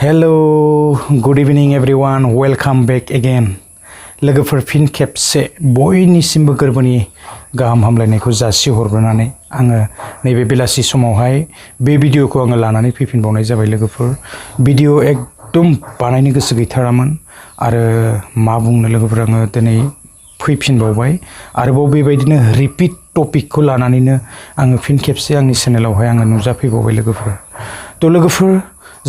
Hello, good evening everyone. Welcome back again. लोगोफोर फिन खेबसे बयनिसिमबो गोरबोनि गाहाम हामलायनायखौ जासिहरग्रोनानै आङो नैबे बेलासि समावहाय बे भिडिअखौ आङो लानानै फैफिनबावनाय जाबाय लोगोफोर। भिडिअ एकदम बानायनो गोसो गैथारामोन आरो मा बुंनो लोगोफोर आङो दिनै फैफिनबावबाय आरोबाव बेबायदिनो रिपिट टपिकखौ लानानैनो आङो फिन खेबसे आंनि चेनेलावहाय आङो नुजाफैबावबाय लोगोफोर। थ' लोगोफोर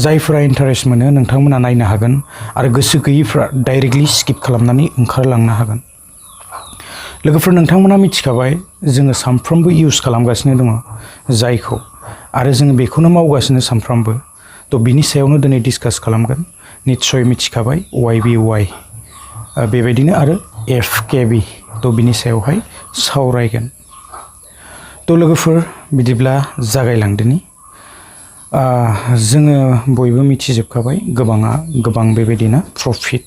जायफोरा इन्टारेस्ट मोनो नोंथांमोना नायनो हागोन आरो गोसो गैयैफ्रा डाइरेक्टलि स्किप खालामनानै ओंखारलांनो हागोन। लोगोफोर नोंथांमोना मिथिखाबाय जोङो सानफ्रोमबो इउज खालामगासिनो दङ जायखौ आरो जोङो बेखौनो मावगासिनो सानफ्रोमबो। थ' बिनि सायावनो दिनै डिसकास खालामगोन। निस्सय मिथिखाबाय YBY बेबायदिनो आरो FKB थ' बिनि सायावहाय सावरायगोन। थ' लोगोफोर बिदिब्ला जागायलांदोनि। जोङो बयबो मिथिजोबखाबाय गोबाङा गोबां बेबायदिनो प्रफिट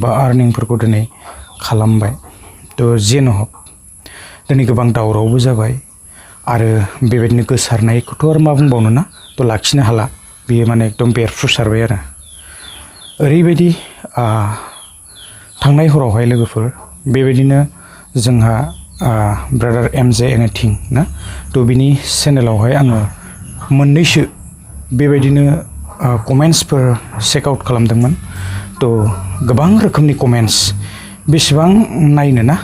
बा आर्निंफोरखौ दिनै खालामबाय। थ' जेन' हक दिनै गोबां दावरावबो जाबाय आरो बेबायदिनो गोसारनायखौथ' आरो मा बुंबावनो ना। थ' लाखिनो हाला बियो माने एकदम बेरफ्रुसारबाय आरो ओरैबायदि थांनाय हरावहाय लोगोफोर बेबायदिनो जोंहा ब्रादार MJ एनिथिं ना। थ' बिनि चेनेलावहाय आङो मोननैसो बेबायदिनो कमेन्ट्सफोर चेक आउट खालामदोंमोन। थ' गोबां रोखोमनि कमेन्ट्स बेसेबां नायनो ना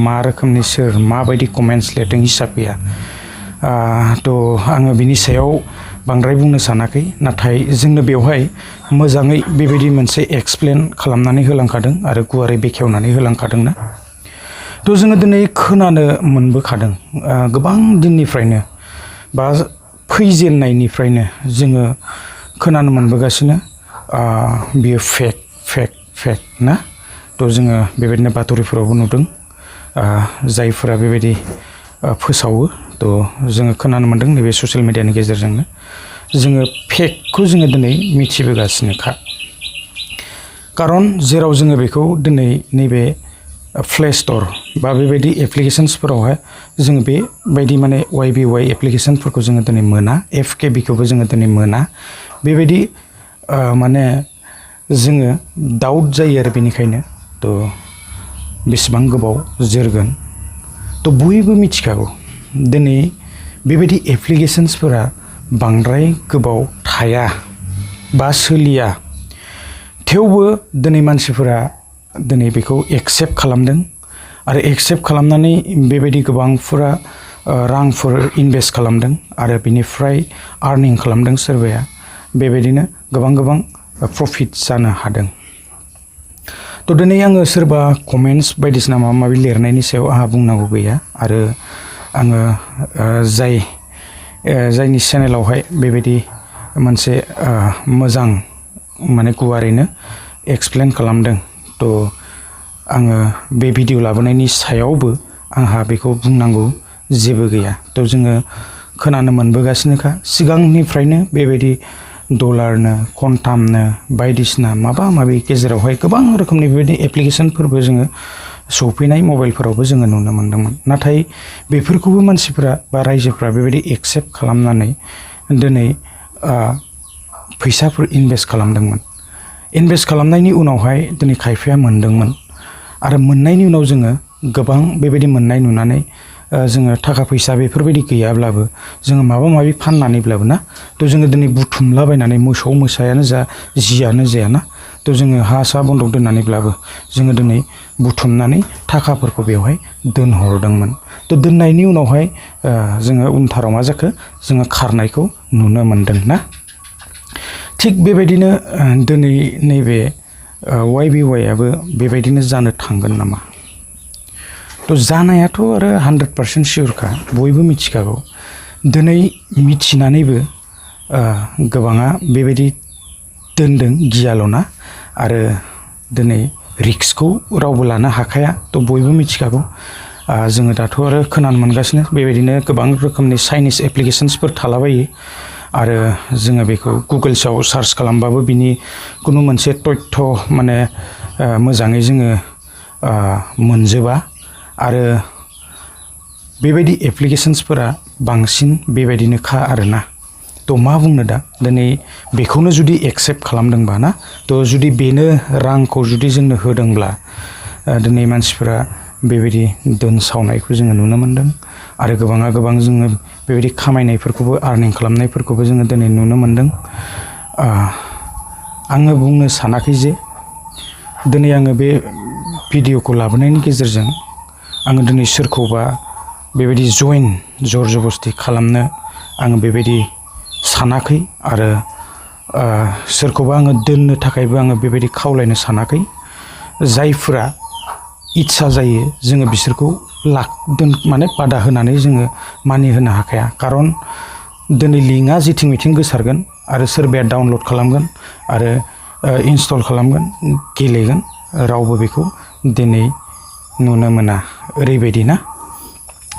मा रोखोमनि सोर माबायदि कमेन्ट्स लिरदों हिसाब गैया। थ' आङो बिनि सायाव बांद्राय बुंनो सानाखै नाथाय जोंनो बेवहाय मोजाङै बेबायदि मोनसे एक्सप्लेन खालामनानै होलांखादों आरो गुवारै बेखेवनानै होलांखादोंना। थ' जोङो दिनै खोनानो मोनबोखादों गोबां दिननिफ्रायनो बा फैजेननायनिफ्रायनो जोङो खोनानो मोनबोगासिनो बियो फेक ना। थ' जोङो बेबायदिनो बातरिफोरावबो नुदों जायफोरा बेबायदि फोसावो। थ' जोङो खोनानो मोनदों नैबे ससियेल मिडियानि गेजेरजोंनो जोङो फेकखौ जोङो दिनै मिथिबोगासिनोखा। खारन जेराव जोङो बेखौ दिनै नैबे प्ले स्ट'र बा बेबायदि एप्लिकेशन्सफोरावहाय जोङो बेबायदि माने YBY एप्लिकेशनफोरखौ जोङो दिनै मोना, FKBखौबो जोङो दिनै मोना। बेबायदि माने जोङो डाउट जायो आरो बेनिखायनो। थ' बेसेबां गोबाव जोरगोन थ' बयबो मिथिखागौ दिनै बेबायदि एप्लिकेशन्सफोरा बांद्राय गोबाव थाया बा सोलिया। थेवबो दिनै मानसिफोरा दिनै बेखौ एक्सेप्ट खालामदों आरो एक्सेप्ट खालामनानै बेबायदि गोबांफोरा रांफोर इनभेस्ट खालामदों आरो बिनिफ्राय आर्निं खालामदों सोरबाया बेबायदिनो गोबां प्रफिट जानो हादों। थ' दिनै आङो सोरबा कमेन्ट्स बायदिसिना माबा माबि लिरनायनि सायाव आंहा बुंनांगौ गैया आरो आङो जायनि चेनेलावहाय बेबायदि मोनसे मोजां माने गुवारैनो एक्सप्लेन खालामदों। थ' आङो बे भिडिअ लाबोनायनि सायावबो आंहा बेखौ बुंनांगौ जेबो गैया। थ' जोङो खोनानो मोनबोगासिनोखा सिगांनिफ्रायनो बेबायदि डलारनो कन्टामनो बायदिसिना माबा माबि गेजेरावहाय गोबां रोखोमनि बेबायदि एप्लिकेशनफोरबो जोङो सौफैनाय मबाइलफोरावबो जोङो नुनो मोन्दोंमोन। नाथाय बेफोरखौबो मानसिफ्रा बा रायजोफ्रा बेबायदि एक्सेप्ट खालामनानै दिनै फैसाफोर इनभेस्ट खालामदोंमोन। इनभेस्ट खालामनायनि उनावहाय दिनै खायफाया मोनदोंमोन आरो मोननायनि उनाव जोङो गोबां बेबायदि मोननाय नुनानै जोङो थाखा फैसा बेफोरबायदि गैयाब्लाबो जोङो माबा माबि फाननानैब्लाबो ना थ' जोङो दिनै बुथुमलाबायनानै मोसौ मोसायानो जा जियानो जाया ना थ' जोङो हा सा बन्दक दोननानैब्लाबो जोङो दिनै बुथुमनानै थाखाफोरखौ बेवहाय दोनहरदोंमोन। थ' दोननायनि उनावहाय जोङो उनथाराव मा जाखो जोङो खारनायखौ नुनो मोनदों ना। थिग बेबायदिनो दिनै नैबे YBYआबो बेबायदिनो जानो थांगोन नामा। थ' जानायाथ' आरो 100% सियरखा बयबो मिथिखागौ। दिनै मिथिनानैबो गोबाङा बेबायदि दोनदों गियाल'ना आरो दिनै रिक्सखौ रावबो लानो हाखाया। थ' बयबो मिथिखागौ। जोङो दाथ' आरो खोनानो मोनगासिनो बेबायदिनो गोबां रोखोमनि चाइनिस एप्लिकेशन्सफोर थालाबायो आरो जोङो बेखौ गुगोल्सआव सार्च खालामबाबो बिनि खुनु मोनसे तथ्य माने मोजाङै जोङो मोनजोबा आरो बेबायदि एप्लिकेशन्सफोरा बांसिन बेबायदिनोखा आरोना। थ' मा बुंनो दा दिनै बेखौनो जुदि एक्सेप्ट खालामदोंबा ना थ' जुदि बेनो रांखौ जुदि जोंनो होदोंब्ला दिनै मानसिफोरा बेबायदि दोनसावनायखौ जोङो नुनो मोन्दों आरो गोबाङा गोबां जोङो बेबायदि खामायनायफोरखौबो आर्निं खालामनायफोरखौबो जोङो दिनै नुनो मोन्दों। आङो बुंनो सानाखै जे दिनै आङो बे भिडिअखौ लाबोनायनि गेजेरजों आङो दिनै सोरखौबा बेबायदि जर जबस्ति खालामनो आङो बेबायदि सानाखै आरो सोरखौबा आङो दोननो थाखायबो आङो बेबायदि खावलायनो सानाखै। जायफोरा इस्सा जायो जोङो बिसोरखौ माने बादा होनानै जोङो मानिहोनो हाखाया। खारन दिनै लिंकआ जेथिं मिथिं गोसारगोन आरो सोरबाया डाउनलड खालामगोन आरो इनस्टल खालामगोन गेलेगोन रावबो बेखौ दिनै नुनो मोना ओरैबायदि ना।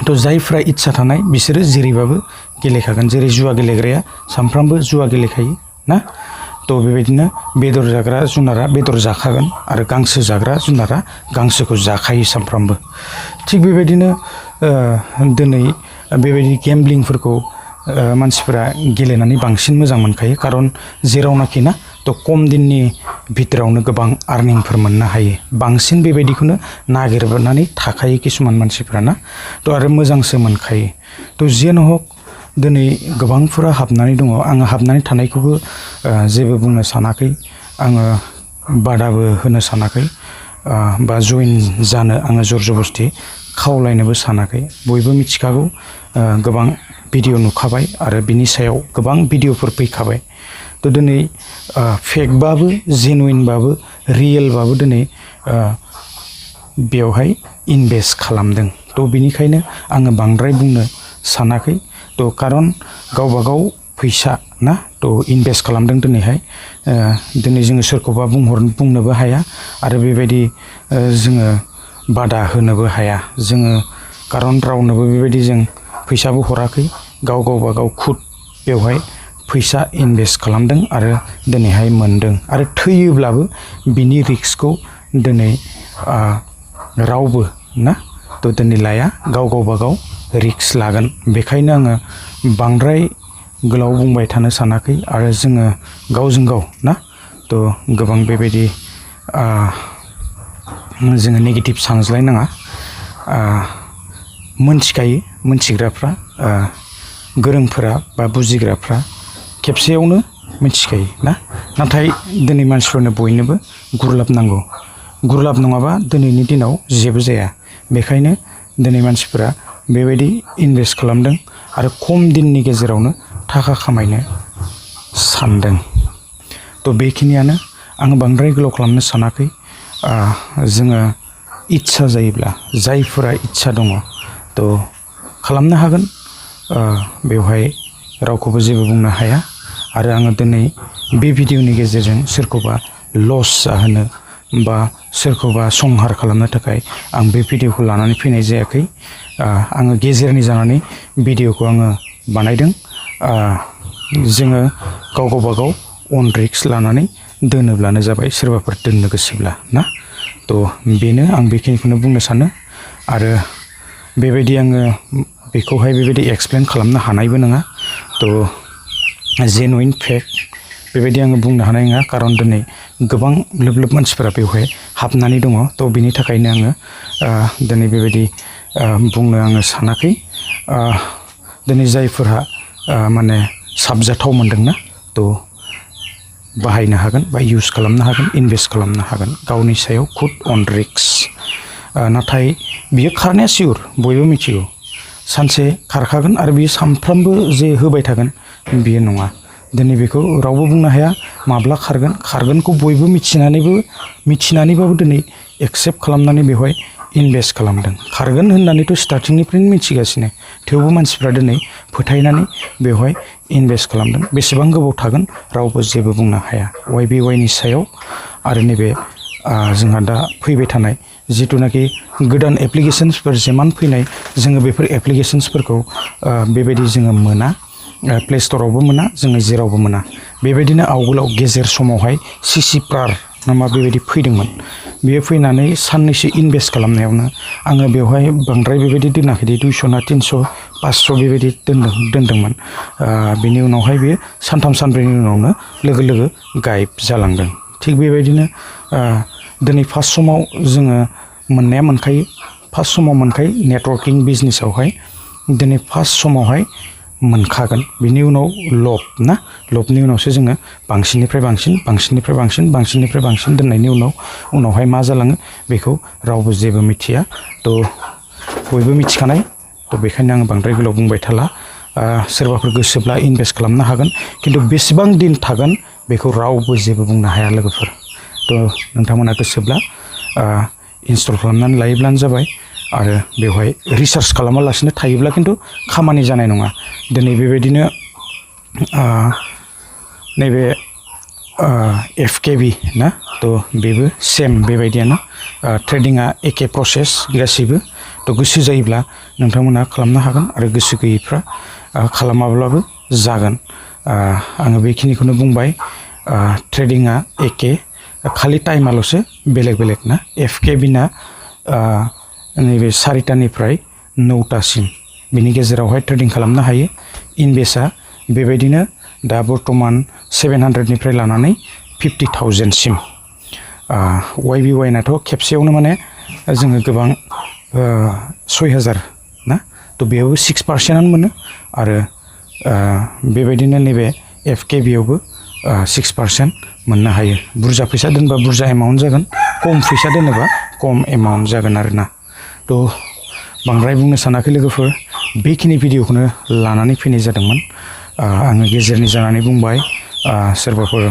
थ' जायफ्रा इस्सा थानाय बिसोरो जेरैबाबो गेलेखागोन। जेरै जुवा गेलेग्राया सानफ्रामबो जुवा गेलेखायो ना। थ' बेबायदिनो बेदर जाग्रा जुनारा बेदर जाखागोन आरो गांसो जाग्रा जुनारा गांसोखौ जाखायो सानफ्रामबो। थिग बेबायदिनो दिनै बेबायदि गेमब्लिंफोरखौ मानसिफोरा गेलेनानै बांसिन मोजां मोनखायो। खारन जेरावनाखि ना थ' खम दिननि भितरावनो गोबां आर्निंफोर मोननो हायो। बांसिन बेबायदिखौनो नागिरनानै थाखायो किसुमान मानसिफोरा ना। थ' आरो मोजांसो मोनखायो। थ' जियानो हक दिनै गोबांफोरा हाबनानै दङ। आङो हाबनानै थानायखौबो जेबो बुंनो सानाखै। आङो बादाबो होनो सानाखै बा जइन जानो आङो जर जबस्ति खावलायनोबो सानाखै। बयबो मिथिखागौ गोबां भिडिअ नुखाबाय आरो बिनि सायाव गोबां भिडिअफोर फैखाबाय। थ' दिनै फेकबाबो जेनुइनबाबो रियेलबाबो दिनै बेवहाय इनभेस्ट खालामदों। थ' बिनिखायनो आङो बांद्राय बुंनो सानाखै। थ' खारन गावबागाव फैसा ना थ' इनभेस्ट खालामदों दिनैहाय। दिनै जोङो सोरखौबा बुंनोबो हाया आरो बेबायदि जोङो बादा होनोबो हाया जोङो। खारन रावनोबो बेबायदि जों फैसाबो हराखै। गावबागाव खुद बेवहाय फैसा इनभेस्ट खालामदों आरो दिनैहाय मोनदों। आरो थैयोब्लाबो बिनि रिस्कखौ दिनै रावबो ना थ' दिनै लाया। गावबागाव रिस्क लागोन। बेखायनो आङो बांद्राय गोलाव बुंबाय थानो सानाखै आरो जोङो गावजों गाव ना थ' गोबां बेबायदि जोङो नेगेटिभ सानज्लायनाङा। मोनथिखायो मोनथिग्राफ्रा गोरोंफोरा बा बुजिग्राफ्रा खेबसेयावनो मिथिखायो ना। नाथाय दिनै मानसिफोरनो बयनोबो गुरलाब नांगौ। गुरलाब नङाबा दिनैनि दिनाव जेबो जाया। बेखायनो दिनै मानसिफोरा बेबायदि इनभेस्ट खालामदों आरो खम दिननि गेजेरावनो थाखा खामायनो सानदों। थ' बेखिनियानो। आङो बांद्राय गोलाव खालामनो सानाखै। जोङो इस्सा जायोब्ला जायफोरा इस्सा दङ थ' खालामनो हागोन। बेवहाय रावखौबो जेबो बुंनो हाया। आरो आङो दिनै बे भिडिअनि गेजेरजों सोरखौबा लस जाहोनो बा सोरखौबा संहार खालामनो थाखाय आं बे भिडिअखौ लानानै फैनाय जायाखै। आङो गेजेरनि जानानै भिडिअखौ आङो बानायदों। जोङो गावबागाव अन रिस्क लानानै दोनोब्लानो जाबाय सोरबाफोर दोननो गोसोब्ला ना। थ' बेनो आं बेखिनिखौनो बुंनो सानो। आरो बेबायदि आङो बेखौहाय बेबायदि एक्सप्लेन खालामनो हानायबो नङा। थ' जेनुइन फेक बेबायदि आङो बुंनो हानाय नङा। खारन दिनै गोबां लोब लोब मानसिफोरा बेवहाय हाबनानै दङ। थ' बिनि थाखायनो आङो दिनै बेबायदि बुंनो आङो सानाखै। दिनै जायफोरहा माने साबजाथाव मोनदोंना थ' बाहायनो हागोन बा इउस खालामनो हागोन इनभेस्ट खालामनो हागोन गावनि सायाव खुद अन रिस्क। नाथाय बियो खारनाया सियर बयबो मिथिगौ सानसे खारखागोन आरो बियो सानफ्रामबो जे होबाय थागोन बियो नङा। दिनै बेखौ रावबो बुंनो हाया माब्ला खारगोनखौ बयबो मिथिनानैबाबो दिनै एक्सेप्ट खालामनानै बेवहाय इनभेस्ट खालामदों। खारगोन होननानैथ' स्टार्टिंनिफ्रायनो मिथिगासिनो थेवबो मानसिफ्रा दिनै फोथायनानै बेवहाय इनभेस्ट खालामदों। बेसेबां गोबाव थागोन रावबो जेबो बुंनो हाया YBYनि सायाव। आरो नैबे जोंहा दा फैबाय थानाय जिथुनाखि गोदान एप्लिकेशन्सफोर जेमान फैनाय जोङो बेफोर एप्लिकेशन्सफोरखौ बेबायदि जोङो मोना। प्ले स्ट'रावबो मोना जोङो जेरावबो मोना। बेबायदिनो आवगोलाव गेजेर समावहाय CC प्रार नामा बेबायदि फैदोंमोन। बेयो फैनानै साननैसो इनभेस्ट खालामनायावनो आङो बेवहाय बांद्राय बेबायदि दोनाखैदि 200 ना 300 500 बेबायदि दोनदोंमोन बिनि उनावहाय बेयो सानथाम सानब्रैनि उनावनो लोगो गायब जालांदों। थिग बेबायदिनो दिनै फार्स्ट समाव जोङो मोननाया मोनखायो, फार्स्ट समाव मोनखायो नेटवर्किं बिजनेसावहाय दिनै फार्स्ट समावहाय मोनखागोन। बिनि उनाव लबनि उनावसो जोङो बांसिननिफ्राय बांसिन दोननायनि उनावहाय मा जालाङो बेखौ रावबो जेबो मिथिया। थ' बयबो मिथिखानाय। थ' बेखायनो आङो बांद्राय गोलाव बुंबाय थाला। सोरबाफोर गोसोब्ला इनभेस्ट खालामनो हागोन, खिन्थु बेसेबां दिन थागोन बेखौ रावबो जेबो बुंनो हाया लोगोफोर। थ' नोंथांमोना गोसोब्ला इनस्टल खालामनानै लायोब्लानो जाबाय आरो बेवहाय रिसार्च खालामालासिनो थायोब्ला खिन्थु खामानि जानाय नङा। दिनै बेबायदिनो नैबे FKB ना, थ' बेबो सेम बेबायदियानो ट्रेडिङा एखे प्रसेस गासैबो। थ' गोसो जायोब्ला नोंथांमोना खालामनो हागोन आरो गोसो गैयैफ्रा खालामाब्लाबो जागोन। आङो बेखिनिखौनो बुंबाय। ट्रेडिङा एखे, खालि टाइमाल'सो बेलेग ना। FKB ना नैबे 4टानिफ्राय 9टासिम बिनि गेजेरावहाय ट्रेडिं खालामनो हायो। इनभेस्टआ बेबायदिनो दा बर्थमान 700निफ्राय लानानै 50,000सिम। YBYनाथ' खेबसेयावनो माने जोङो गोबां 6,000 ना, थ' बेयावबो 6%आनो मोनो आरो बेबायदिनो नैबे FKBयावबो 6% मोननो हायो। बुरजा फैसा दोनबा बुरजा एमाउन्ट जागोन, खम फैसा दोनोबा खम एमाउन्ट जागोन आरोना। थ' बांद्राय बुंनो सानाखै लोगोफोर, बेखिनि भिडिअखौनो लानानै फैनाय जादोंमोन। आङो गेजेरनि जानानै बुंबाय। सोरबाफोर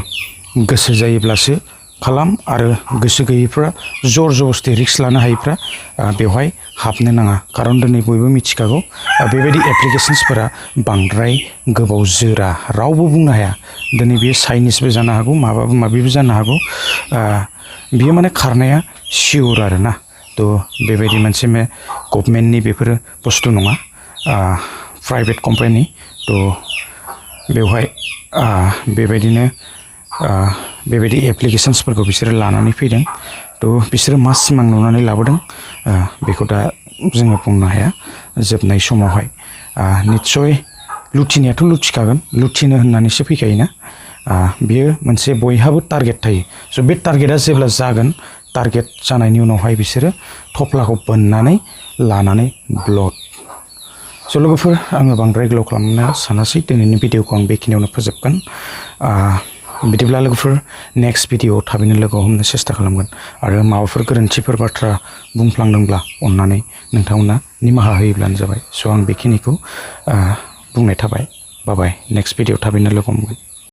गोसो जायोब्लासो खालाम आरो गोसो गैयैफ्रा जबरदस्ति रिस्क लानो हायैफ्रा बेवहाय हाबनो नाङा। खारन दिनै बयबो मिथिखागौ बेबायदि एप्लिकेशन्सफोरा बांद्राय गोबाव जोरा, रावबो बुंनो हाया। दिनै बेयो चाइनिसबो जानो हागौ, माबिबो जानो हागौ। बियो माने खारनाया सियर आरोना। थ' बेबायदि मोनसे गभमेन्टनि बेफोरो बुस्थु नङा, प्राइभेट कम्पानि। थ' बेवहाय बेबायदिनो बेबायदि एप्लिकेशन्सफोरखौ बिसोरो लानानै फैदों। थ' बिसोरो मा सिमां नुनानै लाबोदों बेखौ दा जोङो बुंनो हाया। जोबनाय समावहाय निस्सय लुथिनायाथ' लुथिखागोन, लुथिनो होननानैसो फैखायोना। बेयो मोनसे बयहाबो टारगेट थायो। स' बे टारगेटआ जेब्ला जागोन, टारगेट जानायनि उनावहाय बिसोरो थफ्लाखौ बोननानै लानानै ब्लड। स' लोगोफोर, आङो बांद्राय गोलाव खालामनो सानासै। दिनैनि भिडिअखौ आं बेखिनियावनो फोजोबगोन। बिदिब्ला लोगोफोर, नेक्स्ट भिडिअआव थाबैनो लोगो हमनो सेस्था खालामगोन। आरो माबाफोर गोरोन्थिफोर बाथ्रा बुंफ्लांदोंब्ला अननानै नोंथांमोना निमाहा होयोब्लानो जाबाय। स' आं बेखिनिखौ बुंनाय थाबाय। बाय। नेक्स्ट भिडिअआव थाबैनो लोगो हमगोन।